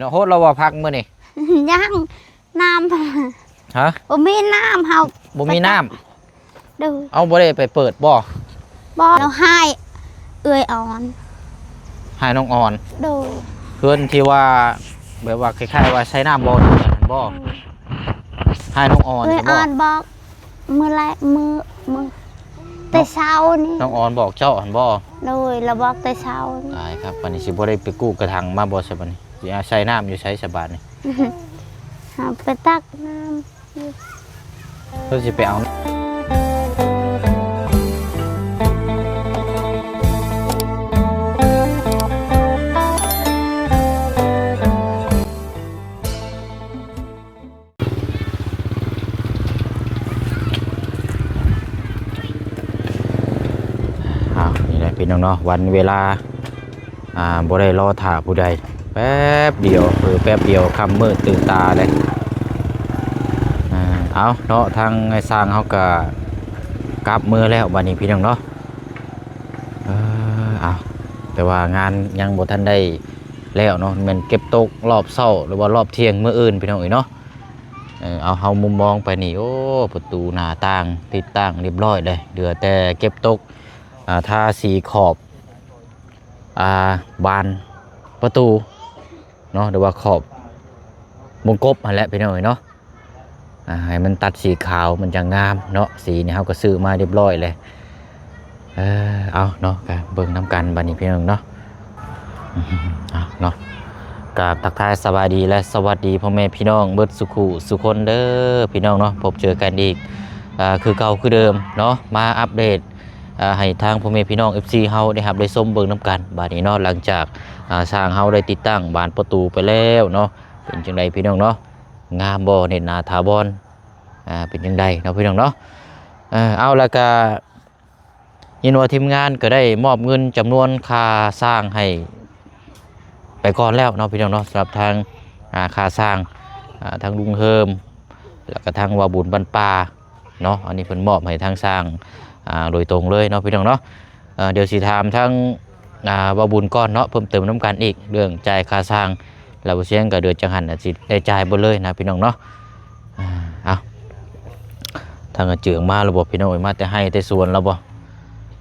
ເນາະ ໂຮດແລ້ວບໍ່ຜັກມື້ນີ້? ຍັງ ນ້ຳ ຮະ? ບໍ່ມີນ້ຳ ເຮົາ ບໍ່ມີນ້ຳ? ໂດຍ. ເອົາ ບໍ່ໄດ້ໄປເປີດບໍ່? ບໍ່ ເຮົາໃຫ້ເອື້ອຍອ່ອນ ໃຫ້ນ້ອງອ່ອນ? ໂດຍ. ເຮືອນທີ່ວ່າ ແບບວ່າຄ້າຍໆວ່າໃຊ້ນ້ຳບໍ່ເດືອນຫັ້ນບໍ່? ໃຫ້ນ້ອງອ່ອນ ເອື້ອຍອ່ອນບອກ ມື້ແລກ ມື້ ມື້ແຕ່ເຊົ້ານີ້ ນ້ອງອ່ອນບອກເຈົ້າຫັ້ນບໍ່? ໂດຍ ລາວບອກແຕ່ເຊົ້ານີ້. ຕາຍຄັບ ບັດນີ້ຊິບໍ່ໄດ້ໄປກູ້ກະຖັງມາບໍ່ຊະບັດນີ້? ຊິເອົາໃສ່ນ້ຳຢູ່ໃສຊະບາດນີ້? ເຮົາໄປຕັກນ້ຳຢູ່ ເພິ່ນຊິໄປເອົາ. ອ້າວ ນີ້ແຫຼະພີ່ນ້ອງເນາະ ວັນເວລາ ອ່າ ບໍ່ໄດ້ລໍຖ້າຜູ້ໃດ ແປັບດຽວ ເຜີແປັບດຽວຄ່ຳມືດຕື່ນຕາເລີຍ. ອ່າ ເອົາເນາະ ທາງອ້າຍຊ່າງເຮົາກະກັບເມືອແລ້ວບັດນີ້ພີ່ນ້ອງເນາະ. ເອີ ເອົາ ແຕ່ວ່າງານຍັງບໍ່ທັນໄດ້ແລ້ວເນາະ ແມ່ນເກັບຕົກຮອບເຊົ້າ ຫຼືວ່າຮອບທ່ຽງມື້ອື່ນພີ່ນ້ອງເອີຍເນາະ. ເອີ ເອົາ ເຮົາມຸມມອງໄປນີ້ ໂອ້ ປະຕູໜ້າຕ່າງຕິດຕັ້ງຮຽບຮ້ອຍເລີຍ ເຫຼືອແຕ່ເກັບຕົກ ອ່າ ທາສີຂອບ ອ່າ ບານປະຕູເນາະ ຫຼືວ່າຂອບວົງກົບຫັ້ນແຫຼະພີ່ນ້ອງເອີຍເນາະ. ອ່າ ໃຫ້ມັນຕັດສີຂາວມັນຈັ່ງງາມເນາະ. ສີນີ້ເຮົາກໍຊື້ມາຮຽບຮ້ອຍເລີຍ. ເອີ ເອົາເນາະ ກະເບິ່ງນຳກັນບັດນີ້ພີ່ນ້ອງເນາະ. ເອົາເນາະ ກາບທັກທາຍສະບາຍດີ ແລະ ສະຫວັດດີພໍ່ແມ່ພີ່ນ້ອງເບິດສູ່ຄູ່ສູ່ຄົນເດີພີ່ນ້ອງເນາະ. ພົບເຈີກັນອີກ ອ່າ ຄືເກົ່າຄືເດີມເນາະ ມາອັບເດດ ອ່າ ໃຫ້ທາງພໍ່ແມ່ພີ່ນ້ອງ ເອັຟຊີ ເຮົາໄດ້ຮັບໄດ້ຊົມເບິ່ງນຳກັນ. ບາດນີ້ເນາະ ຫຼັງຈາກ ອ່າ ຊ່າງເຮົາໄດ້ຕິດຕັ້ງບານປະຕູໄປແລ້ວເນາະ ເປັນຈັ່ງໃດພີ່ນ້ອງເນາະ? ງາມບໍ່ ເຮັດໜ້າຖາວອນ ອ່າ ເປັນຈັ່ງໃດເນາະພີ່ນ້ອງເນາະ? ເອີ ເອົາ ແລ້ວກະຍິນວ່າທີມງານກໍໄດ້ມອບເງິນຈຳນວນຄ່າສ້າງໃຫ້ໄປກ່ອນແລ້ວເນາະພີ່ນ້ອງເນາະ. ສຳລັບທາງ ອ່າ ຄ່າສ້າງ ອ່າ ທາງລຸງເຮີມ ແລ້ວກະທາງວ່າບຸນບ້ານປ່າເນາະ ອັນນີ້ເພິ່ນມອບໃຫ້ທາງຊ່າງ ອ່າ ໂດຍຕົງເລີຍເນາະພີ່ນ້ອງເນາະ. ເອີ ດຽວຊິຖາມທາງ ອ່າ ເວົ້າບຸນກ່ອນເນາະ ເພີ່ມເຕີມນຳກັນອີກເລື່ອງຈ່າຍຄ່າຊ່າງ ແລ້ວບໍ່ຊຽງກໍເດືອນຈັງຫັນອາດຊິໄດ້ຈ່າຍເບິດເລີຍນະພີ່ນ້ອງເນາະ. ອ່າ ເອົາ ທາງອາເຈືອງມາແລ້ວບໍ່ພີ່ນ້ອງເອີຍ? ມາແຕ່ໄຮ່ແຕ່ສວນແລ້ວບໍ່?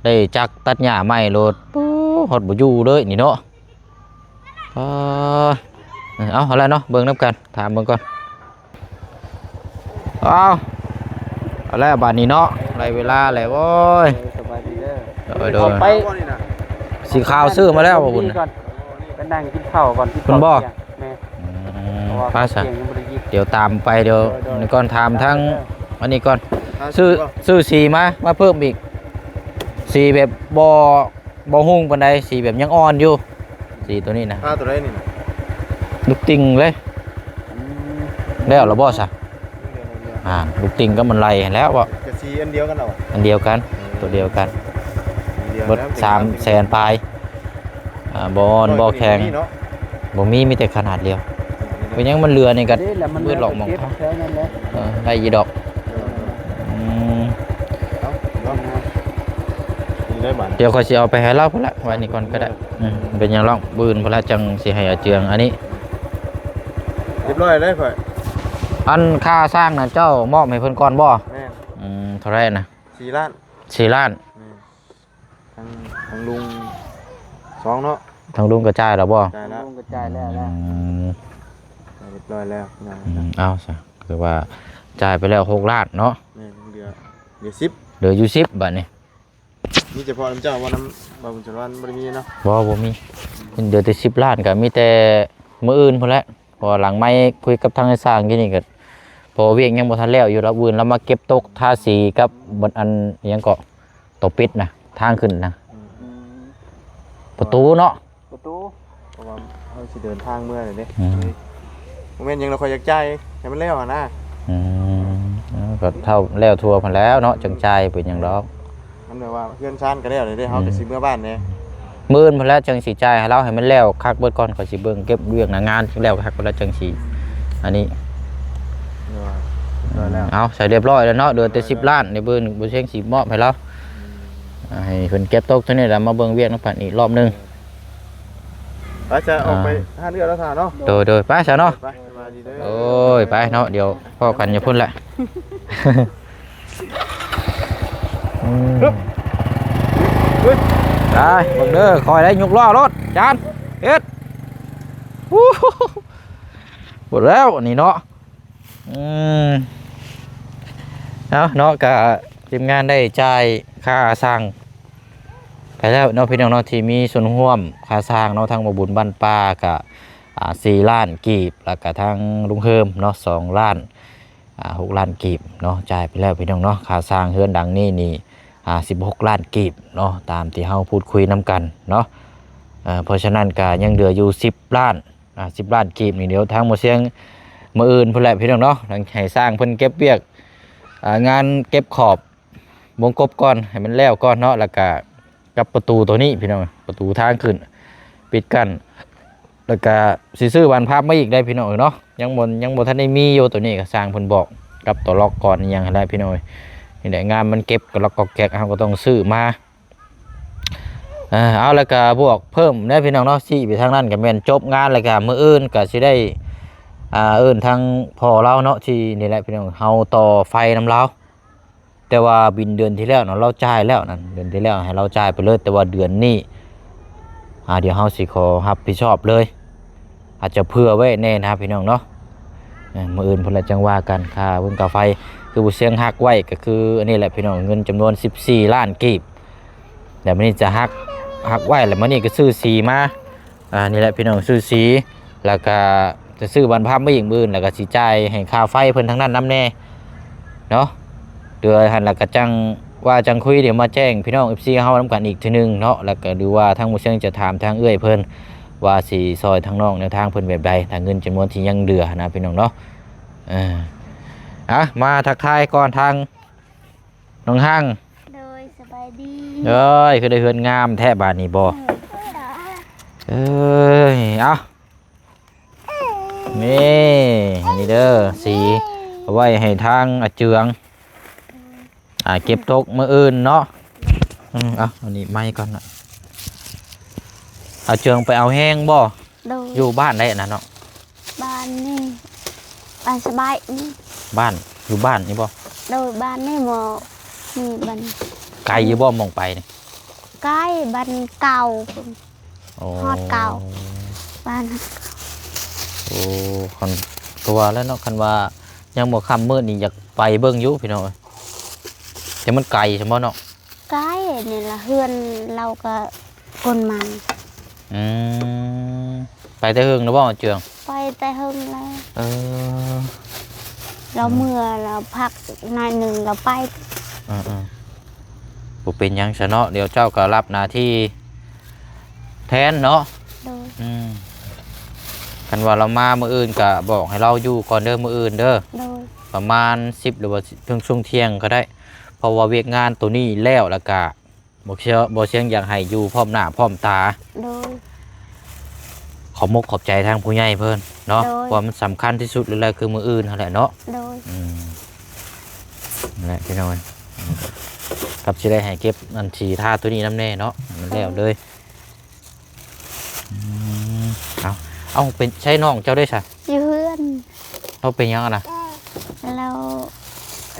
ໄດ້ຈັກຕັດຫຍ້າໃໝ່ໂລດ ໂອ້ ຮອດບໍ່ຢູ່ເລີຍນີ້ເນາະ. ເອີ ເອົາ ເອົາແລ້ວເນາະ ເບິ່ງນຳກັນ ຖາມເບິ່ງກ່ອນ. ເອົາ ເອົາແລ້ວບາດນີ້ເນາະ ໄດ້ເວລາແລ້ວ ໂອ້ຍ ສະບາຍດີເດີ. ໂດຍ ໂດຍ ເອົາໄປ ສີຂາວຊື້ມາແລ້ວບໍ່ບຸນ? ໄປນັ່ງກິນເຂົ້າກ່ອນ ເພິ່ນບໍ່? ແມ່ນ ອືມ ເພາະວ່າ ໄປຊະ ສຽງຍັງບໍ່ໄດ້ຍິນ ດຽວຕາມໄປ ດຽວ ໂດຍ ໂດຍ ນີ້ກ່ອນ ຖາມທາງ ເອີ ອັນນີ້ກ່ອນ ຫາ ຊື້ ຊື້ສີມາ ມາເພີ່ມອີກ ສີແບບບໍ່ ບໍ່ຮຸ່ງປານໃດ ສີແບບຍັງອ່ອນຢູ່ ສີໂຕນີ້ນະ. ປາໂຕໃດນີ້ນະ? ລູກຕິ່ງເລີຍ. ອືມ ແລ້ວລະບໍ່ຊະ? ອ່າ ລູກຕິ່ງກັບມັນໄລ່ຫັ້ນແລ້ວບໍ່? ກະສີອັນດຽວກັນເນາະ? ອັນດຽວກັນ ເອີ ໂຕດຽວກັນ ອັນດຽວ ເບິດ ແລ້ວ ສາມແສນປາຍ. ອ່າ ບໍ່ອ່ອນບໍ່ແຂງ ບໍ່ມີ ມີແຕ່ຂະໜາດດຽວ. ເປັນຫຍັງມັນເຫຼືອນີ້ກະ ນີ້ແຫຼະ ມັນເບິດຫຼອກໝອງ ເກັບແຖວນັ້ນແຫຼະ. ເອີ ໄດ້ຢູ່ດອກ. ເອີ ອືມ ເອົາເນາະ ນີ້ໄດ້ບາດ ດຽວຂ້ອຍຊິເອົາໄປໃຫ້ລາວພຸ້ນລະ ໄວ້ນີ້ກ່ອນກໍໄດ້. ເອີ ອືມ ເປັນຫຍັງລອກ ມື້ອື່ນພຸ້ນລະຈັ່ງຊິໃຫ້ອາເຈືອງອັນນີ້ ຮຽບຮ້ອຍແລ້ວຂ້ອຍ. ອັນຄ່າສ້າງນະ ເຈົ້າມອບໃຫ້ເພິ່ນກ່ອນບໍ່? ແມ່ນ. ອືມ ເທົ່າໃດນະ? ສີ່ລ້ານ. ສີ່ລ້ານ. ແມ່ນ. ທາງ ທາງລຸງສອງເນາະ ທາງລຸງກະຈ່າຍແລ້ວບໍ່? ຈ່າຍແລ້ວ ລຸງກະຈ່າຍແລ້ວ ອືມ ຈ່າຍຮຽບຮ້ອຍແລ້ວ. ອືມ ເອົາຊະ ຄືວ່າຈ່າຍໄປແລ້ວຫົກລ້ານເນາະ. ແມ່ນ ເຫຼືອ ເຫຼືອສິບ ເຫຼືອຢູ່ສິບບາດນີ້. ມີສະເພາະນຳເຈົ້າບໍ່ ນຳບ່າວບຸນສະຫວັນບໍ່ໄດ້ມີເນາະ? ບໍ່ ບໍ່ມີ ເຫຼືອແຕ່ສິບລ້ານ ກະມີແຕ່ມື້ອື່ນພຸ້ນແຫຼະ ເພາະວ່າຫຼັງໄມຄຸຍກັບທາງຊ່າງຢູ່ນີ້ກະ ເພາະວ່າວຽກຍັງບໍ່ທັນແລ້ວຢູ່ ລາວອື່ນລາວມາເກັບຕົກທາສີກັບ ອັນ ຫຍັງເກາະ ໂຕປິດນະ ທາງຂຶ້ນນະ ອືມ ປະຕູເນາະ ປະຕູ ເພາະວ່າເຮົາຊິເດີນທາງເມືອແລ້ວເດ້. ອືມ ບໍ່ແມ່ນຫຍັງດອກ ຂ້ອຍຢາກຈ່າຍໃຫ້ມັນແລ້ວຫັ້ນນະ. ອືມ ເອີ ກໍເທົ່າແລ້ວທົ່ວພຸ້ນແລ້ວເນາະ ຈັ່ງຈ່າຍ ເປັນຫຍັງດອກ. ມັນແບບວ່າເຮືອນຊານກໍແລ້ວແລ້ວເດ້ ເຮົາກໍຊິເມືອບ້ານແດ່ ອືມ ມື້ອື່ນພຸ້ນແຫຼະ ຈັ່ງຊິຈ່າຍໃຫ້ລາວໃຫ້ມັນແລ້ວຄັກເບິດກ່ອນ ຂ້ອຍຊິເບິ່ງເກັບວຽກໜ້າງານແລ້ວຄັກພຸ້ນລະ ຈັ່ງຊິອັນນີ້. ເອີ ເອົາ ໃສ່ຮຽບຮ້ອຍແລ້ວເນາະ ເຫຼືອແຕ່ສິບລ້ານ ດຽວມື້ອື່ນບໍ່ຊຽງຊິມອບໃຫ້ລາວ ໃຫ້ເພິ່ນເກັບຕົກເທົ່ານີ້ແລ້ວ ມາເບິ່ງວຽກນຳກັນອີກຮອບໜຶ່ງ. ໄປຊະ ອອກໄປ ອ່າ ຮ້ານເອື້ອຍລາວຖ້າເນາະ. ໂດຍ ໂດຍ ໄປຊະເນາະ. ໄປ ສະບາຍດີເດີ. ໂອ້ຍ ໄປເນາະ ດຽວພໍ້ກັນຢູ່ພຸ້ນແຫຼະ. ອືມ ໄປ ເບິ່ງເດີ ຄ່ອຍໄດ້ຍົກລໍ້ລົດ ຈານ ເຮັດ ຫູ ໝົດແລ້ວອັນນີ້ເນາະ. ອືມ ເອົາເນາະ ກະທີມງານໄດ້ຈ່າຍຄ່າຊ່າງໄປແລ້ວເນາະ ພີ່ນ້ອງເນາະ ທີ່ມີສ່ວນຮ່ວມຄ່າຊ່າງເນາະ ທັງບ່າວບຸນບ້ານປ່າກະ ອ່າ ສີ່ລ້ານກີບ ແລ້ວກະທາງລຸງເຮີມເນາະ ສອງລ້ານ ອ່າ ຫົກລ້ານກີບເນາະ ຈ່າຍໄປແລ້ວ ພີ່ນ້ອງເນາະ. ຄ່າສ້າງເຮືອນຫຼັງນີ້ນີ້ ອ່າ ສິບຫົກລ້ານກີບເນາະ ຕາມທີ່ເຮົາພູດຄຸຍນຳກັນເນາະ. ເອີ ເພາະສະນັ້ນກະຍັງເຫຼືອຢູ່ສິບລ້ານ ອ່າ ສິບລ້ານກີບນີ້ ດຽວທາງໝໍຊຽງມື້ອື່ນພຸ້ນແຫຼະ ພີ່ນ້ອງເນາະ ໃຫ້ຊ່າງເພິ່ນເກັບວຽກ ອ່າ ງານເກັບຂອບວົງກົບກ່ອນ ໃຫ້ມັນແລ້ວກ່ອນເນາະ ແລ້ວກະ ກັບປະຕູໂຕນີ້ ພີ່ນ້ອງ ປະຕູທາງຂຶ້ນ ປິດກັ້ນ ແລ້ວກະຊິຊື້ບານພັບມາອີກໄດ໋ ພີ່ນ້ອງເອີຍເນາະ. ຍັງບໍ່ ຍັງບໍ່ທັນໄດ້ມີຢູ່ ໂຕນີ້ກະຊ່າງເພິ່ນບອກ ກັບຕົວລັອກກ່ອນອີ່ຫຍັງຫັ້ນແຫຼະ ພີ່ນ້ອງເອີຍ. ນີ້ແຫຼະ ງານມັນເກັບກະລັອກກອກແກັກ ເຮົາກະຕ້ອງຊື້ມາ. ເອີ ເອົາ ແລ້ວກະບວກເພີ່ມເດີ ພີ່ນ້ອງເນາະ ຊີ້ໄປທາງນັ້ນກະແມ່ນຈົບງານ ແລ້ວກະມື້ອື່ນກະຊິໄດ້ ອ່າ ເອີ້ນທາງພໍ່ລາວເນາະ ທີ່ນີ້ແຫຼະ ພີ່ນ້ອງ ເຮົາຕໍ່ໄຟນຳລາວ. ແຕ່ວ່າບິນເດືອນທີ່ແລ້ວເນາະ ລາວຈ່າຍແລ້ວນັ້ນ ເດືອນທີ່ແລ້ວໃຫ້ລາວຈ່າຍໄປເລີຍ ແຕ່ວ່າເດືອນນີ້ ອ່າ ດຽວເຮົາຊິຂໍຮັບຜິດຊອບເລີຍ ອາດຈະເຜື່ອໄວ້ແດ່ນະ ພີ່ນ້ອງເນາະ. ເອີ ມື້ອື່ນພຸ້ນລະຈັ່ງວ່າກັນ ຄ່າເບິ່ງຄ່າໄຟ ຄືຜູ້ຊຽງຮັກໄວ້ກະຄືອັນນີ້ແຫຼະ ພີ່ນ້ອງ ເງິນຈຳນວນສິບສີ່ລ້ານກີບ ແລ້ວມື້ນີ້ຈະຮັກ ຮັກໄວ້ ແລ້ວມື້ນີ້ກະຊື້ສີມາ ອ່າ ນີ້ແຫຼະ ພີ່ນ້ອງ ຊື້ສີ ແລ້ວກະຈະຊື້ບານພັບມາອີກມື້ອື່ນ ແລ້ວກະຊິຈ່າຍໃຫ້ຄ່າໄຟເພິ່ນທາງນັ້ນນຳແດ່ເນາະ. ເດືອຫັ້ນແລ້ວກະຈັ່ງວ່າຈັ່ງຄຸຍ ດຽວມາແຈ້ງພີ່ນ້ອງເອັຟຊີເຮົານຳກັນອີກເທື່ອໜຶ່ງເນາະ. ແລ້ວກະ ຫຼືວ່າທາງໝູ່ຊຽງຈະຖາມທາງເອື້ອຍເພິ່ນວ່າຊິຊ່ອຍທາງນ້ອງແນວທາງເພິ່ນແບບໃດ ທາງເງິນຈຳນວນທີ່ຍັງເຫຼືອນະ ພີ່ນ້ອງເນາະ. ເອີ ອ່ະ ມາທັກທາຍກ່ອນທາງ ນ້ອງຮັງ ໂດຍ ສະບາຍດີ ເອີຍ ຄືໄດ້ເຮືອນງາມແທ້ບາດນີ້ບໍ່? ເອີຍ ເອີຍ ເອົາ ນີ້ ນີ້ເດີ ສີເອົາໄວ້ໃຫ້ທາງອາເຈືອງ ອ່າ ເກັບຕົກມື້ອື່ນເນາະ. ອືມ ເອົາ ອັນນີ້ໄມ້ກ່ອນນະ ອາເຈືອງໄປເອົາແຮງບໍ່? ໂດຍ ຢູ່ບ້ານໃດອັນນັ້ນເນາະ? ບ້ານນີ້ ບ້ານສະບາຍນີ້ ບ້ານ ຢູ່ບ້ານນີ້ບໍ່? ໂດຍ ບ້ານນີ້ບໍ່ມີ ບ້ານ ໄກຢູ່ບໍ່ ໝ່ອງໄປນີ້? ໃກ້ ບ້ານເກົ່າພຸ້ນ ໂອ້ ຮອດເກົ່າ ບ້ານ ໂອ້ ຄັນ ກໍວ່າແລ້ວເນາະ ຄັນວ່າຍັງບໍ່ຄ່ຳມືດນີ້ຢາກໄປເບິ່ງຢູ່ ພີ່ນ້ອງເອີຍ ແຕ່ມັນໄກຊັ້ນບໍ່ເນາະ? ໃກ້ນີ້ລະ ເຮືອນລາວກະຄົນມັນ ອືມ ໄປແຕ່ເຫິງແລ້ວບໍ່ ເຈືອງ? ໄປແຕ່ເຫິງແລ້ວ ເອີ ລາວເມືອ ລາວພັກໜ້ອຍໜຶ່ງ ລາວໄປ ເອີໆ ບໍ່ເປັນຫຍັງຊະເນາະ ດຽວເຈົ້າກະຮັບໜ້າທີ່ແທນເນາະ ໂດຍ ອືມ ຄັນວ່າລາວມາມື້ອື່ນກະບອກໃຫ້ລາວຢູ່ກ່ອນເດີ ມື້ອື່ນເດີ ໂດຍ ປະມານສິບ ຫຼືວ່າເຖິງຊ່ວງທ່ຽງກະໄດ້ ເພາະວ່າວຽກງານໂຕນີ້ແລ້ວ ແລ້ວກະ ບໍ່ເຊື່ອ ບໍ່ຊຽງຢາກໃຫ້ຢູ່ພ້ອມໜ້າພ້ອມຕາ ໂດຍ ຂອບມຸກຂອບໃຈທາງຜູ້ໃຫຍ່ເພິ່ນເນາະ ໂດຍ ເພາະວ່າມັນສຳຄັນທີ່ສຸດເລີຍ ຄືມື້ອື່ນຫັ້ນແຫຼະເນາະ ໂດຍ ອືມ ນັ້ນແຫຼະພີ່ນ້ອງ ກັບຊິໄດ້ໃຫ້ເກັບອັນສີທາໂຕນີ້ນຳແດ່ເນາະ ໃຫ້ມັນແລ້ວເລີຍ ໂດຍ ອືມ ເອົາ ເອົາ ເປັນ ໃຊ້ນ້ອງເຈົ້າໄດ້ຊະ ຢູ່ເຮືອນ ເອົາ ເປັນຫຍັງຫັ້ນນະ ລາວ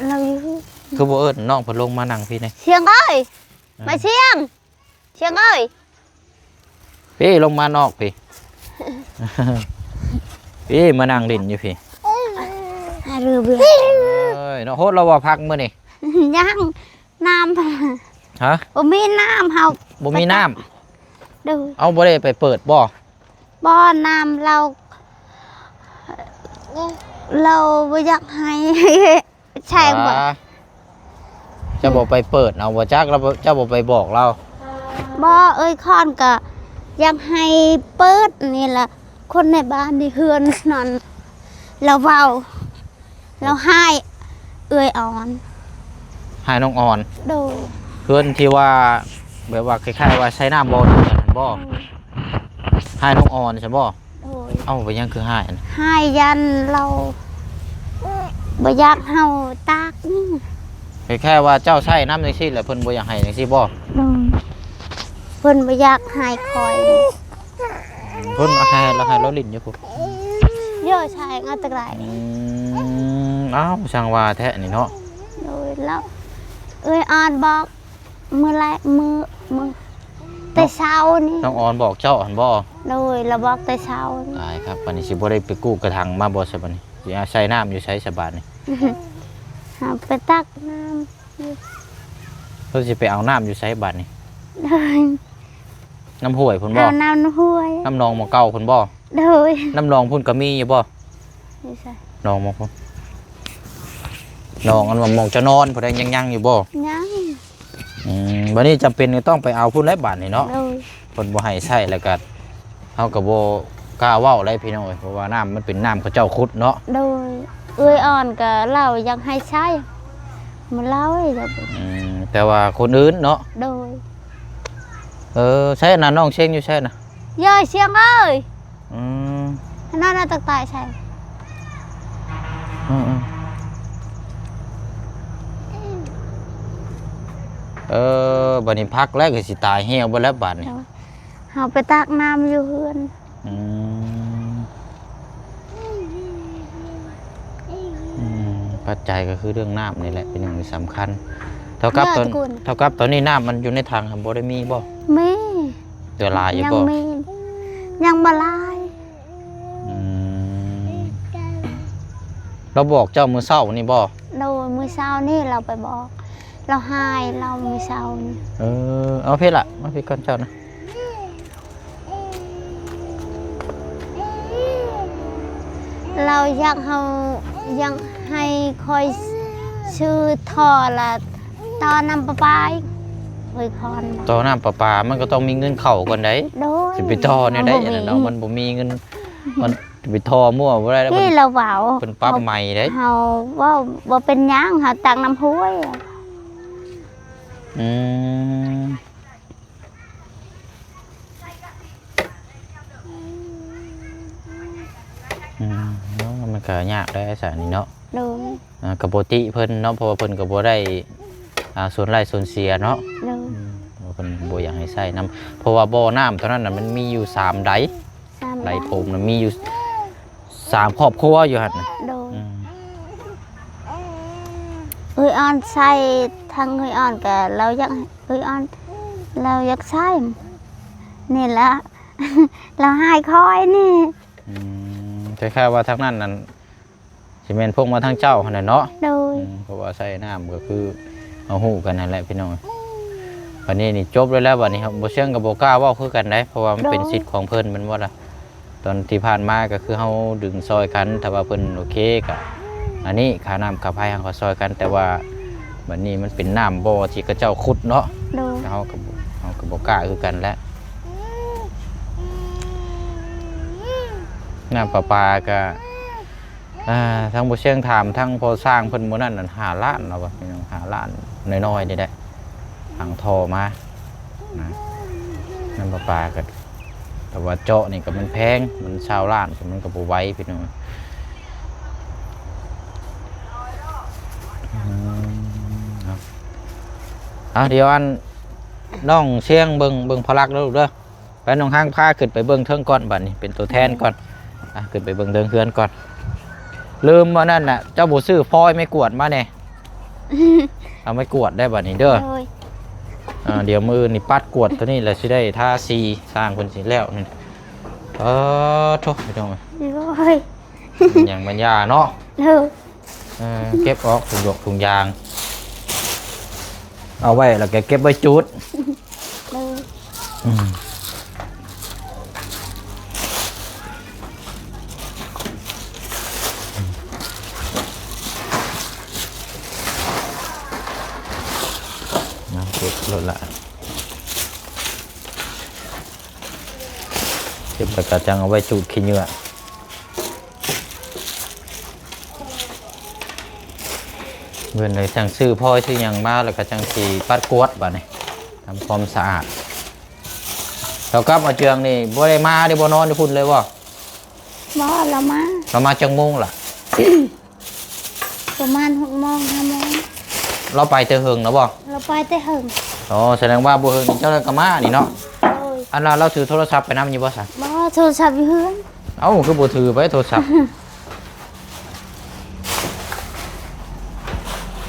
ລາວຢູ່ເຮືອນ ຄືບໍ່ເອີ້ນນ້ອງເພິ່ນລົງມານັ່ງພີ້ແດ່ ຊຽງເອີຍ ມາຊຽງ ຊຽງເອີຍ ພີ້ ລົງມານອກພີ້ ພີ້ ມານັ່ງຫຼິ້ນຢູ່ພີ້ ເອີຍ ເນາະ ໂຫດແລ້ວບໍ່ ພັກມື້ນີ້ ຍັງ ນ້ຳ ຮະ ບໍ່ມີນ້ຳ ເຮົາ ບໍ່ມີນ້ຳ ໂດຍ ເອົາ ບໍ່ໄດ້ໄປເປີດບໍ່? ບໍ່ ນ້ຳລາວ ລາວບໍ່ຢາກໃຫ້ ແຊງບໍ່ ອ່າ ເຈົ້າບໍ່ໄປເປີດເອົາບໍ່ຈັກ ລາວບໍ່ ເຈົ້າບໍ່ໄປບອກລາວ ບໍ່ ເອີຍຄອນກະຢາກໃຫ້ເປີດນີ້ລະ ຄົນໃນບ້ານໃນເຮືອນນັ້ນ ລາວເວົ້າ ລາວຮ້າຍເອື້ອຍອ່ອນ ຮ້າຍນ້ອງອ່ອນ ໂດຍ ເຮືອນທີ່ວ່າ ແບບວ່າຄ້າຍໆວ່າໃສ່ນ້ຳບໍ່ເດືອດນັ້ນບໍ່? ໂດຍ ຮ້າຍນ້ອງອ່ອນຊັ້ນບໍ່? ໂດຍ ເອົ້າ ເປັນຫຍັງຄືຮ້າຍ? ຮ້າຍຢ້ານລາວບໍ່ຢາກເຮົາຕາກນີ້ ຄ້າຍໆວ່າເຈົ້າໃຊ້ນ້ຳຈັ່ງຊີ້ແຫຼະ ເພິ່ນບໍ່ຢາກໃຫ້ຈັ່ງຊີ້ບໍ່? ໂດຍ ເພິ່ນບໍ່ຢາກໃຫ້ຂ້ອຍ ພຸ້ນ ໃຫ້ລາວ ໃຫ້ລາວຫຼິ້ນຢູ່ພຸ້ນ ໂຍ ໃຊ່ ເອົາແຕ່ໄກ ອືມ ອ້າວ ຊ່າງວ່າແທ້ນີ້ເນາະ ໂດຍ ລາວ ເອື້ອຍອອນບອກ ມື້ແລກ ມື້ ມື້ແຕ່ເຊົ້ານີ້ ນ້ອງອອນບອກເຈົ້າຫັ້ນບໍ່? ໂດຍ ລາວບອກແຕ່ເຊົ້ານີ້ ຕາຍຄັກ ບາດນີ້ຊິບໍ່ໄດ້ໄປກູ້ກະຖັງມາບໍ່ຊະ ບາດນີ້ຊິອາໄສນ້ຳຢູ່ໃສຊະບາດນີ້? ເຮົາໄປຕັກນ້ຳ ເພິ່ນຊິໄປເອົານ້ຳຢູ່ໃສບາດນີ້? ໂດຍ ນ້ຳຫ້ວຍພຸ້ນບໍ່? ເອົານ້ຳຫ້ວຍ ນ້ຳໜອງໝ່ອງເກົ່າພຸ້ນບໍ່? ໂດຍ ນ້ຳໜອງພຸ້ນກໍມີຢູ່ບໍ່? ຢູ່ໃສ? ໜອງໝ່ອງພຸ້ນ ໜອງອັນວ່າໝ່ອງເຈົ້ານອນພຸ້ນໄດ໋ ຍັງ ຍັງຢູ່ບໍ່? ຍັງ ອືມ ບາດນີ້ຈຳເປັນກໍຕ້ອງໄປເອົາພຸ້ນແຫຼະບາດນີ້ເນາະ ໂດຍ ເພິ່ນບໍ່ໃຫ້ໃຊ້ ແລ້ວກໍເຮົາກໍບໍ່ກ້າເວົ້າໄດ໋ພີ່ນ້ອງເອີຍ ເພາະວ່ານ້ຳມັນເປັນນ້ຳເຂົາເຈົ້າຂຸດເນາະ ໂດຍ ເອື້ອຍອອນກໍລາວຢາກໃຫ້ໃຊ້ ມາເລົ່າໃຫ້ ອືມ ແຕ່ວ່າຄົນອື່ນເນາະ ໂດຍ ເອີ ໃຊ້ນະ ນ້ອງຊຽງຢູ່ໃສນະ? ເຢີຍ ຊຽງເອີຍ ອືມ ອັນນັ້ນນະ ຕັກຕາຍໃສ່ ອືມ ເອີ ບາດນີ້ພັກແລ້ວກໍຊິຕາຍຫ່ຽວເບິດແລ້ວບາດນີ້ ເຮົາໄປຕັກນ້ຳຢູ່ເຮືອນ ອືມ ອືມ ປັດໄຈກໍຄືເລື່ອງນ້ຳນີ້ແຫຼະ ເປັນຫຍັງທີ່ສຳຄັນ ເທົ່າກັບຕອນ ເທົ່າກັບຕອນນີ້ນ້ຳມັນຢູ່ໃນຖັງຫັ້ນບໍ່ໄດ້ມີບໍ່? ມີ ເຫຼືອຫຼາຍຢູ່ບໍ່? ຍັງມີ ຍັງບໍ່ຫຼາຍ ອືມ ລາວບອກເຈົ້າມື້ເຊົ້ານີ້ບໍ່? ໂດຍ ມື້ເຊົ້ານີ້ລາວໄປບອກ ລາວຫາຍ ລາວມື້ເຊົ້ານີ້ ເອີ ເອົາພີ້ລະ ມາພີ້ກ່ອນເຈົ້ານະ ລາວຢາກເຮົາ ຢາກໃຫ້ຂ້ອຍຊື້ທໍ່ລະ ຕໍ່ນ້ຳປະປາອີກ ເອີຍ ຄອນ ຕໍ່ນ້ຳປະປາ ມັນກໍຕ້ອງມີເງິນເຂົ້າກ່ອນໃດ໋ ໂດຍ ຊິໄປຕໍ່ແນວໃດ ອັນນັ້ນເນາະ ມັນບໍ່ມີເງິນ ມັນຊິໄປຕໍ່ມົ້ວບໍ່ໄດ້ ນີ້ລາວເວົ້າ ເພິ່ນປັບໃໝເດ້ ເຮົາເວົ້າບໍ່ເປັນຫຍັງ ເຮົາຕັກນ້ຳຫ້ວຍ ອືມ ອືມ ເນາະ ມັນກໍຍາກໄດ໋ສານີ້ເນາະ ໂດຍ ອ່າ ກໍບໍ່ຕິເພິ່ນເນາະ ເພາະວ່າເພິ່ນກໍບໍ່ໄດ້ ອ່າ ສ່ວນໄລ່ສ່ວນເສຍເນາະ ໂດຍ ອືມ ເພິ່ນບໍ່ຢາກໃຫ້ໃຊ້ນຳ ເພາະວ່າບໍ່ນ້ຳເທົ່ານັ້ນນະ ມັນມີຢູ່ສາມໃດ ສາມໃດ ໃດໂພມນະ ມີຢູ່ສາມຄອບຄົວຢູ່ຫັ້ນນະ ໂດຍ ອືມ ເອື້ອຍອອນໃຊ້ ທາງເອື້ອຍອອນກໍລາວຢາກ ເອື້ອຍອອນ ລາວຢາກໃຊ້ ນີ້ລະ ລາວໃຫ້ຂ້ອຍນີ້ ອືມ ຄ້າຍໆວ່າທາງນັ້ນນັ້ນ ຊິແມ່ນພົກມາທາງເຈົ້າຫັ້ນແຫຼະເນາະ ໂດຍ ອືມ ເພາະວ່າໃຊ້ນ້ຳກໍຄືເຮົາຮູ້ກັນຫັ້ນແຫຼະພີ່ນ້ອງ ບັດນີ້ນີ້ຈົບແລ້ວ ບັດນີ້ບໍ່ຊຽງກໍບໍ່ກ້າເວົ້າຄືກັນໃດ໋ ເພາະວ່າມັນເປັນ ໂດຍ ສິດຂອງເພິ່ນແມ່ນບໍ່ລະ ຕອນທີ່ຜ່ານມາກໍຄືເຮົາດຶງຊ່ອຍກັນ ຖ້າວ່າເພິ່ນໂອເຄກໍ ອັນນີ້ຄ່ານ້ຳຄ່າໄຟເຮົາກໍຊ່ອຍກັນ ແຕ່ວ່າບັດນີ້ມັນເປັນນ້ຳບໍ່ທີ່ເຂົາເຈົ້າຂຸດເນາະ ໂດຍ ເຮົາກໍ ເຮົາກໍບໍ່ກ້າຄືກັນແຫຼະ ນ້ຳປະປາກໍ ອ່າ ທາງບໍ່ຊຽງຖາມທາງພໍ່ຊ່າງເພິ່ນມື້ນັ້ນນັ້ນ ຫ້າລ້ານເນາະ ພີ່ນ້ອງ ຫ້າລ້ານນ້ອຍໆນີ້ແຫຼະ ຝັງທໍ່ມານະ ນ້ຳປະປາກໍ ແຕ່ວ່າເຈາະນີ້ກໍມັນແພງ ມັນຊາວລ້ານ ມັນກໍບໍ່ໄຫວພີ່ນ້ອງ ອືມ ເນາະ ອ່າ ດຽວອັນ ນ້ອງຊຽງເບິ່ງ ເບິ່ງພໍ່ລັກເດີລູກເດີ. ໄປ ນ້ອງຮັງ ພາຂຶ້ນໄປເບິ່ງເທິງກ່ອນ ບັດນີ້ເປັນຕົວແທນກ່ອນ ອ່ະ ຂຶ້ນໄປເບິ່ງເທິງເຮືອນກ່ອນ ລືມອັນນັ້ນນະ ເຈົ້າບໍ່ຊື້ຟອຍໄມ້ກວາດມາແດ່ ເອົາໄມ້ກວາດໄດ້ບັດນີ້ເດີ ໂດຍ ອ່າ ດຽວມື້ອື່ນນີ້ປັດກວາດຕົວນີ້ແຫຼະ ຊິໄດ້ທາສີ ຊ່າງເພິ່ນຊິແລ້ວນີ້ ເອີ ໂທ້ ພີ່ນ້ອງເອີຍ ໂດຍ ຫຍັງມັນຢາເນາະ ໂດຍ ເອີ ເກັບອອກ ຖົງຢົກຖົງຢາງ ເອົາໄວ້ ແລ້ວກໍເກັບໄວ້ຈູດ ເອີ ອືມ ເອົາເກັບໂລດລະ ເກັບແລ້ວກໍຈັ່ງເອົາໄວ້ຈູດຂີ້ເຫຍື້ອ ເພິ່ນເລີຍຈັ່ງຊື້ພອຍຊື້ຫຍັງມາ ແລ້ວກໍຈັ່ງຊິປັດກວາດບາດນີ້ ທຳຄວາມສະອາດ. ເທົ່າກັບອາເຈືອງນີ້ບໍ່ໄດ້ມາເດ້ ບໍ່ນອນຢູ່ພຸ້ນເລີຍບໍ່? ບໍ່ ລາວມາ ລາວມາຈັກໂມງລະ? ປະມານຫົກໂມງ ຫ້າໂມງ ລາວໄປແຕ່ເຫິງແລ້ວບໍ່? ລາວໄປແຕ່ເຫິງ ອໍ ສະແດງວ່າບໍ່ເຫິງນີ້ເຈົ້າກໍມານີ້ເນາະ ໂດຍ ອັນລະ ລາວຖືໂທລະສັບໄປນຳຢູ່ບໍ່ຊະ? ບໍ່ ໂທລະສັບຢູ່ເຮືອນ. ເອົ້າ ຄືບໍ່ຖືໄປໂທລະສັບ?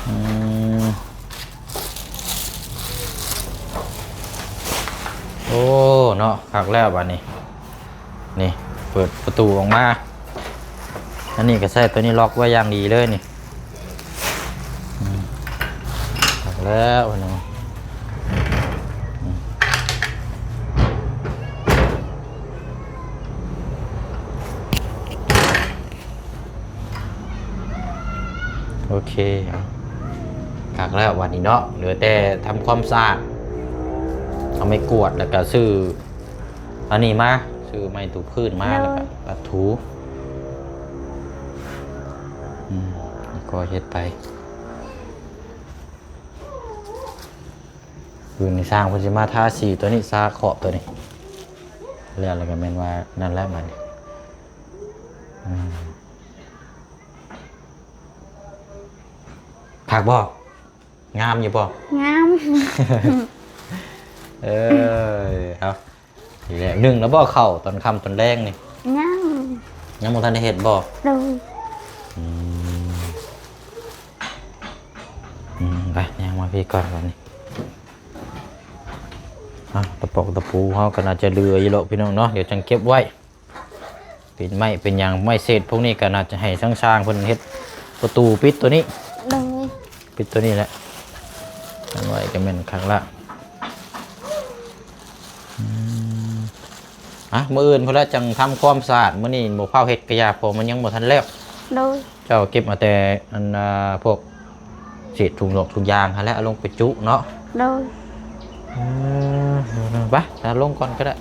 ອືມ ໂອ້ ເນາະ ຄັກແລ້ວບາດນີ້. ນີ້ ເປີດປະຕູອອກມາ ອັນນີ້ກໍໃຊ້ໂຕນີ້ລັອກໄວ້ຢ່າງດີເລີຍນີ້. ອືມ ຄັກແລ້ວເນາະ. ອືມ ໂອເຄ ເອົາ ຄັກແລ້ວບາດນີ້ເນາະ ເຫຼືອແຕ່ທຳຄວາມສະອາດ ເອົາໄມ້ກວາດ ແລ້ວກໍຊື້ ອັນນີ້ມາ ຊື້ໄມ້ຖືພື້ນມາ ໂດຍ ແລ້ວກໍປັດຖູ ອືມ ແລ້ວກໍເຮັດໄປ. ຄືນນີ້ຊ່າງເພິ່ນຊິມາທາສີຕົວນີ້ ຊາຂອບຕົວນີ້ ແລ້ວ ແລ້ວກໍແມ່ນວ່ານັ້ນແຫຼະບັດນີ້ ອືມ ຄັກບໍ່? ງາມຢູ່ບໍ່? ງາມ. ເອີຍ ເອົາ ນີ້ແຫຼະ ໜຶ້ງແລ້ວບໍ່ເຂົ້າຕອນຄ່ຳຕອນແລງນີ້? ຍັງ ຍັງບໍ່ທັນໄດ້ເຮັດບໍ່? ໂດຍ. ອືມ ອືມ ໄປ ຍ່າງມາພີ້ກ່ອນບັດນີ້. ເອົາ ຕະປອກຕະປູເຮົາກໍໜ້າຈະເຫຼືອຢູ່ແລ້ວພີ່ນ້ອງເນາະ ດຽວຈັ່ງເກັບໄວ້. ເປັນໄມ້ເປັນຫຍັງ ໄມ້ເສດພວກນີ້ກໍໜ້າຈະໃຫ້ຊ່າງໆເພິ່ນເຮັດປະຕູປິດຕົວນີ້. ໂດຍ. ປິດຕົວນີ້ແຫຼະ ອັນໄວ້ກໍແມ່ນຄັກລະ. ອືມ ອ່ະ ມື້ອື່ນພຸ້ນລະຈັ່ງທຳຄວາມສະອາດ ມື້ນີ້ບໍ່ຟ້າວເຮັດກະຢ່າ ເພາະມັນຍັງບໍ່ທັນແລ້ວ. ໂດຍ. ເຈົ້າເກັບເອົາແຕ່ອັນ ອ່າ ພວກເສດຖົງຫຼວກຖົງຢາງຫັ້ນແຫຼະ ເອົາລົງໄປຈຸເນາະ. ໂດຍ. ເອີ ໄປ ຖ້າລົງກ່ອນກໍໄດ້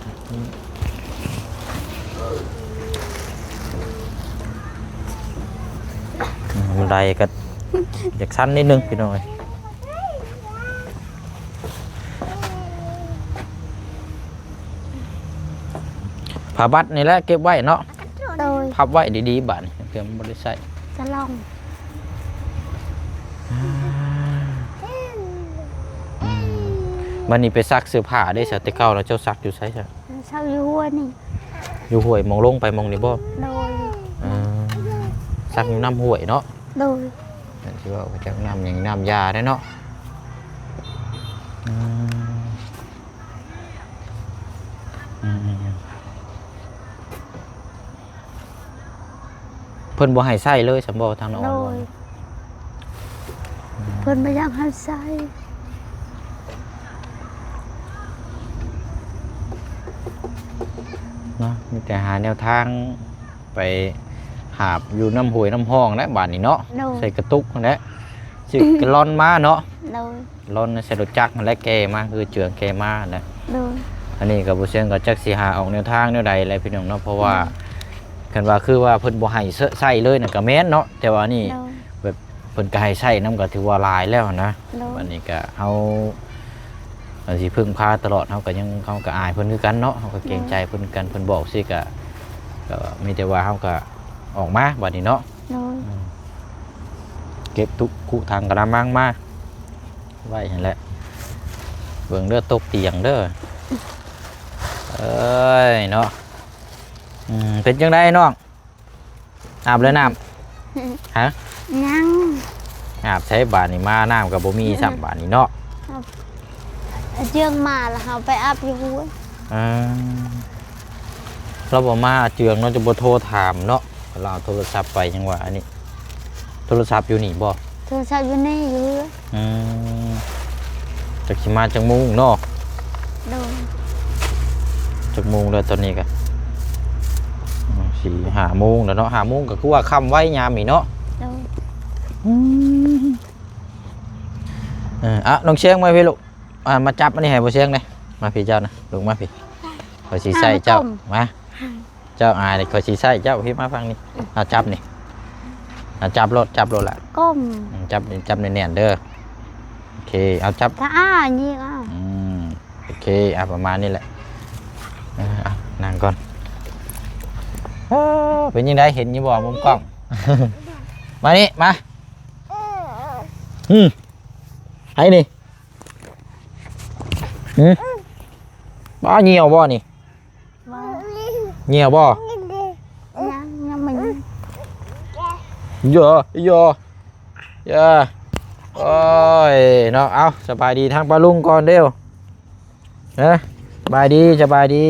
ບັນໄດກໍຢາກຊັນນິດໜຶ່ງພີ່ນ້ອງເອີຍ. ຜ້າບັດນີ້ແຫຼະເກັບໄວ້ເນາະ. ໂດຍ. ພັບໄວ້ດີໆ ບາດນີ້ເພື່ອມັນບໍ່ໄດ້ໃຊ້ ສະຫຼອງ. ອືມ ບັດນີ້ໄປຊັກເສື້ອຜ້າເດ້ຊະ ແຕ່ເກົ່າລະເຈົ້າຊັກຢູ່ໃສຊະ? ຊັກຢູ່ຫ້ວຍນີ້. ຢູ່ຫ້ວຍ ໝ່ອງລົງໄປໝ່ອງນີ້ບໍ່? ໂດຍ. ເອີ ຊັກຢູ່ນ້ຳຫ້ວຍເນາະ. ໂດຍ. ແມ່ນຊິເວົ້າໄປຈັກນ້ຳຫຍັງ ນ້ຳຢາເດ້ເນາະ. ອືມ ອືມໆໆ ເພິ່ນບໍ່ໃຫ້ໃຊ້ເລີຍຊັ້ນບໍ່ ທາງນ້ອງ? ໂດຍ. ອືມ ເພິ່ນບໍ່ຢາກໃຫ້ໃຊ້ເນາະ ມີແຕ່ຫາແນວທາງໄປຫາບຢູ່ນ້ຳຫ້ວຍນ້ຳຮ່ອງແຫຼະບາດນີ້ເນາະ. ໂດຍ. ໃສ່ກະຕຸກຫັ້ນແຫຼະ ຊື້ກາລອນມາເນາະ. ໂດຍ. ລອນໃສ່ລົດຈັກຫັ້ນແຫຼະ ແກ່ມາ ຄືເຈືອງແກ່ມາຫັ້ນແຫຼະ. ໂດຍ. ອັນນີ້ກໍບໍ່ເຊີງກໍຈັກຊິຫາອອກແນວທາງແນວໃດແຫຼະພີ່ນ້ອງເນາະ ເພາະວ່າ ໂດຍ ຄັນວ່າຄືວ່າເພິ່ນບໍ່ໃຫ້ໃຊ້ເລີຍນັ້ນກໍແມ່ນເນາະ ແຕ່ວ່ານີ້ ໂດຍ ແບບເພິ່ນກໍໃຫ້ໃຊ້ນຳກໍຖືວ່າຫຼາຍແລ້ວນະ. ໂດຍ. ອັນນີ້ກໍເຮົາ ເຮົາຊິເພິ່ງພາຕະຫຼອດ ເຮົາກໍຍັງ ເຮົາກໍອາຍເພິ່ນຄືກັນເນາະ ເຮົາກໍເກງໃຈເພິ່ນຄືກັນ. ໂດຍ. ເພິ່ນບອກຊີ້ກໍ ກໍມີແຕ່ວ່າເຮົາກໍອອກມາບັດນີ້ເນາະ. ໂດຍ. ອືມ ເກັບຕຸກຄຸຖັງກະລະມັງມາໄວ້ຫັ້ນແຫຼະ. ເບິ່ງເດີ ຕົກຕຽງເດີ. ເອີຍເນາະ. ອືມ ເປັນຈັ່ງໃດນ້ອງ ອາບແລ້ວນ້ຳ? ຮະ? ຍັງ. ອາບໃສບາດນີ້ ມານ້ຳກໍບໍ່ມີຊ້ຳບາດນີ້ເນາະ. ອືມ ອາບ ເຈືອງມາແລ້ວເຮົາໄປອາບຢູ່ຫ້ວຍ. ເອີ ລາວບໍ່ມາອາເຈືອງເນາະ ຈະບໍ່ໂທຖາມເນາະ. ລາວເອົາໂທລະສັບໄປ ຍັງວ່າອັນນີ້ ໂທລະສັບຢູ່ນີ້ບໍ່? ໂທລະສັບຢູ່ນີ້ ຢູ່ເຮືອນ. ອືມ ຈັກຊິມາຈັກໂມງເນາະ? ໂດຍ. ຈັກໂມງແລ້ວຕອນນີ້ກະ ອືມ ສີ່ຫ້າໂມງແລ້ວເນາະ. ຫ້າໂມງກໍຄືວ່າຄ່ຳໄວຍາມນີ້ເນາະ. ໂດຍ. ອືມ ເອີ ອະ ນ້ອງຊຽງມາພີ້ລູກ. ອ່າ ມາຈັບອັນນີ້ໃຫ້ບໍ່ຊຽງແດ່. ມາພີ້ເຈົ້ານະ ລົງມາພີ້ ຂ້ອຍຊິໃສ່ເຈົ້າ. ມາ ເຈົ້າອາຍ ຂ້ອຍຊິໃສ່ເຈົ້າ. ພີ້ ມາຝັ່ງນີ້. ເອົາ ຈັບນີ້. ເອົາ ຈັບໂລດ ຈັບໂລດລະ. ກົ້ມ. ອືມ ຈັບ ຈັບແໜ້ນໆເດີ. ໂອເຄ ເອົາ ຈັບ. ຖ້າອ້າຍິງເອົາ. ອືມ ໂອເຄ ອ່ະ ປະມານນີ້ແຫຼະ. ເອີ ອ່ະ ນັ່ງກ່ອນ. ເອີ ເປັນຈັ່ງໃດ ເຫັນຢູ່ບໍ່ ມຸມກ້ອງ? ມານີ້ ມາ. ອືມ ໃຜນີ້? ຫື ປ້າ ຍ່ຽວບໍ່ນີ້? ບໍ່. ຍ່ວບໍ່? ຍັງ ຍັງບໍ່ຍ່ວ ໂຢ ໂຢ ຢ່າ ໂອ້ຍເນາະ. ເອົາ ສະບາຍດີທາງປ້າລຸງກ່ອນເດີ້. ເອີ ສະບາຍດີ ສະບາຍດີ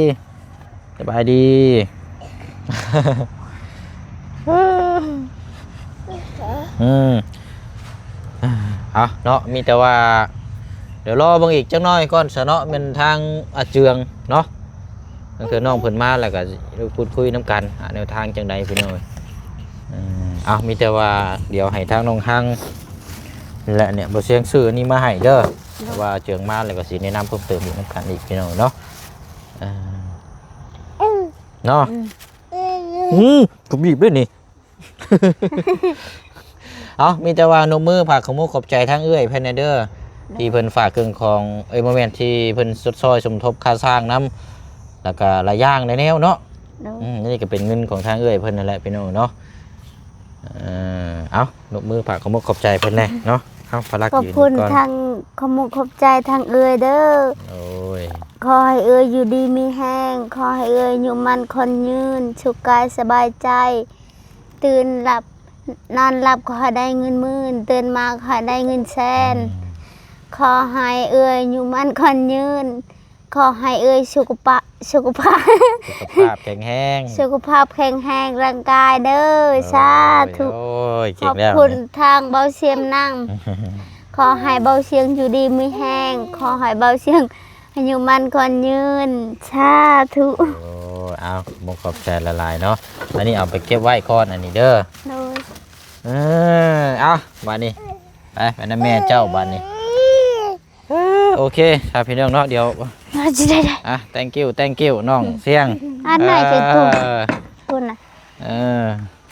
ສະບາຍດີ. ອືມ ເອົາເນາະ ມີແຕ່ວ່າ ດຽວລໍເບິ່ງອີກຈັກໜ້ອຍກ່ອນຊະເນາະ ແມ່ນທາງອາເຈືອງເນາະ. ບາງເທື່ອນ້ອງເພິ່ນມາແລ້ວກໍຊິໄດ້ພູດຄຸຍນຳກັນ ຫາແນວທາງຈັ່ງໃດພີ່ນ້ອງເອີຍ. ເອີ ເອົາ ມີແຕ່ວ່າດຽວໃຫ້ທາງນ້ອງຮັງ ແລະ ເນຍ ບໍ່ສຽງຊື້ອັນນີ້ມາໃຫ້ເດີ້. ໂດຍ ວ່າເຈີງມາແລ້ວກໍຊິແນະນຳເພີ່ມເຕີມອີກນຳກັນອີກພີ່ນ້ອງເນາະ. ເອີ ເນາະ ອືມ ອືມ ກໍບີບເດ້ນີ້. ເອົາ ມີແຕ່ວ່ານົບມືຝາກຂອບມຸກຂອບໃຈທາງເອື້ອຍເພິ່ນແດ່ເດີ້ ໂດຍ ທີ່ເພິ່ນຝາກເຄື່ອງຂອງ ເອີຍ ບໍ່ແມ່ນ ທີ່ເພິ່ນຊົດຊ່ອຍສົມທົບຄ່າສ້າງນຳ ແລ້ວກໍຫຼາຍຢ່າງຫຼາຍແນວເນາະ. ໂດຍ ອືມ ອັນນີ້ກໍເປັນເງິນຂອງທາງເອື້ອຍເພິ່ນນັ້ນແຫຼະພີ່ນ້ອງເນາະ. ເອີ ເອົາ ນົບມືຝາກຂອບມຸກຂອບໃຈເພິ່ນແດ່ເນາະ. ເອົາ ພາລະ ຂອບຄຸນທາງ ຂອບມຸກຂອບໃຈທາງເອື້ອຍເດີ້. ໂອ້ຍ ຂໍໃຫ້ເອື້ອຍຢູ່ດີມີແຮງ ຂໍໃຫ້ເອື້ອຍອາຍຸໝັ້ນຂວັນຍືນ ສຸກກາຍສະບາຍໃຈ ຕື່ນຫຼັບ ນອນຫຼັບຂໍໃຫ້ໄດ້ເງິນໝື່ນ ຕື່ນມາຂໍໃຫ້ໄດ້ເງິນແສນ. ອືມ ຂໍໃຫ້ເອື້ອຍອາຍຸໝັ້ນຂວັນຍືນ ຂໍໃຫ້ເອື້ອຍສຸຂະປະ ສຸຂະພາບ ສຸຂະພາບແຂງແຮງ ສຸຂະພາບແຂງແຮງຮ່າງກາຍເດີ້. ໂອ້ຍ ສາທຸ ໂອ້ຍ ເກັ່ງແລ້ວ ຂອບຄຸນທາງເບົາຊຽງນຳ ຂໍໃຫ້ເບົາຊຽງຢູ່ດີມີແຮງ ຂໍໃຫ້ເບົາຊຽງ ອາຍຸໝັ້ນຂວັນຍືນ ສາທຸ. ໂອ້ ເອົາ ຂອບມຸກຂອບໃຈຫຼາຍໆເນາະ. ອັນນີ້ເອົາໄປເກັບໄວ້ກ່ອນ ອັນນີ້ເດີ້. ໂດຍ ເອີ ເອົາ ບາດນີ້ ໄປ ໄປນຳແມ່ເຈົ້າບາດນີ້. ເອີ ໂອເຄ ຖ້າພີ່ນ້ອງເນາະ ດຽວ ອາ thank you thank you ນ້ອງຊຽງ ອັນໃນເປັນຜູ້ ເອີ ພຸ້ນນະ. ເອີ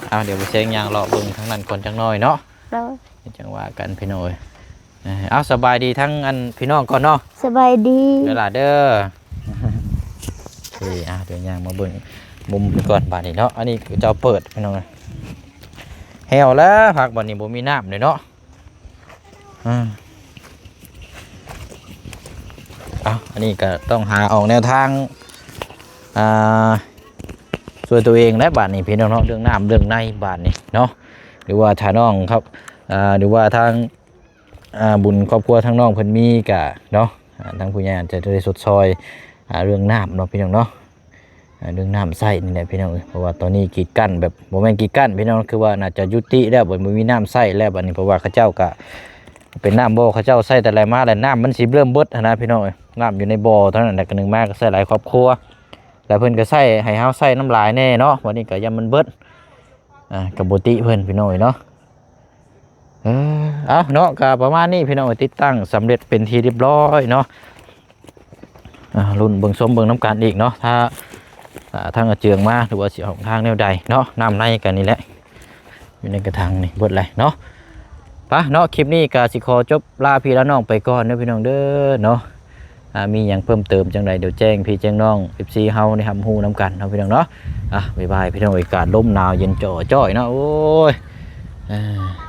ເອົາ ດຽວບໍ່ຊຽງຍ່າງເລາະເບິ່ງທາງນັ້ນກ່ອນຈັກໜ້ອຍເນາະ. ໂດຍ ຈັ່ງວ່າກັນພີ່ນ້ອງເອີຍ. ເອີ ເອົາ ສະບາຍດີທັງອັນພີ່ນ້ອງກ່ອນເນາະ. ສະບາຍດີ ເດີຫຼ້າເດີ. ໂອເຄ ອ່ະ ດຽວຍ່າງມາເບິ່ງມຸມນີ້ກ່ອນບາດນີ້ເນາະ. ອັນນີ້ເຂົາເຈົ້າເປີດພີ່ນ້ອງເອີຍ. ແຫ້ວແລ້ວ ພັກບາດນີ້ບໍ່ມີນ້ຳເລີຍເນາະ. ອ່າ ເອົາ ອັນນີ້ກໍຕ້ອງຫາອອກແນວທາງ ອ່າ ຊ່ວຍຕົວເອງແຫຼະບາດນີ້ພີ່ນ້ອງເນາະ. ເລື່ອງນ້ຳເລື່ອງໃນບາດນີ້ເນາະ ຫຼືວ່າຖ້ານ້ອງຄັບ ອ່າ ຫຼືວ່າທາງ ອ່າ ບຸນຄອບຄົວທາງນ້ອງເພິ່ນມີກະເນາະ ອ່າ ທາງຜູ້ໃຫຍ່ອາດຈະໄດ້ຊົດຊ່ອຍ ອ່າ ເລື່ອງນ້ຳເນາະພີ່ນ້ອງເນາະ. ອ່າ ເລື່ອງນ້ຳໃຊ້ນີ້ແຫຼະພີ່ນ້ອງເອີຍ ເພາະວ່າຕອນນີ້ກີດກັ້ນແບບ ບໍ່ແມ່ນກີດກັ້ນພີ່ນ້ອງ ຄືວ່າໜ້າຈະຍຸຕິແລ້ວ ບໍ່ ບໍ່ມີນ້ຳໃຊ້ແລ້ວບາດນີ້. ເພາະວ່າເຂົາເຈົ້າກະເປັນນ້ຳບໍ່ ເຂົາເຈົ້າໃຊ້ແຕ່ໃດມາແລ້ວ ນ້ຳມັນຊິເລີ່ມເບິດຫັ້ນນະພີ່ນ້ອງເອີຍ. ນ້ຳຢູ່ໃນບໍ່ເທົ່ານັ້ນແຫຼະ ກະໜຶ່ງມາກໍໃຊ້ຫຼາຍຄອບຄົວ ແລ້ວເພິ່ນກໍໃຊ້ໃຫ້ເຮົາໃຊ້ນ້ຳຫຼາຍແດ່ເນາະ. ບາດນີ້ກໍຢ້ານມັນເບິດ ອ່າ ກໍບໍ່ຕິເພິ່ນພີ່ນ້ອງເອີຍເນາະ. ເອີ ເອົາເນາະ ກໍປະມານນີ້ພີ່ນ້ອງເອີຍ ຕິດຕັ້ງສຳເລັດເປັນທີ່ຮຽບຮ້ອຍເນາະ. ອ່າ ລຸ້ນເບິ່ງຊົມເບິ່ງນຳກັນອີກເນາະ ຖ້າ ອ່າ ທາງອາເຈືອງມາ ຫຼືວ່າຊິອອກທາງແນວໃດເນາະ. ນ້ຳໃນກັນນີ້ແຫຼະ ຢູ່ໃນກະຖັງນີ້ເບິດແຫຼະເນາະ. ປະເນາະ ຄລິບນີ້ກໍຊິຂໍຈົບລາພີ່ລານ້ອງໄປກ່ອນເດີພີ່ນ້ອງເດີເນາະ. ອ່າ ມີຫຍັງເພີ່ມເຕີມຈັ່ງໃດ ດຽວແຈ້ງພີ່ແຈ້ງນ້ອງ ເອັຟຊີ ເຮົາໄດ້ຮັບຮູ້ນຳກັນເນາະພີ່ນ້ອງເນາະ. ອ່າ ບາຍບາຍພີ່ນ້ອງເອີຍ ອາກາດລົມໜາວເຢັນຈ່ອຍໆເນາະ. ໂອ້ຍ ອ່າ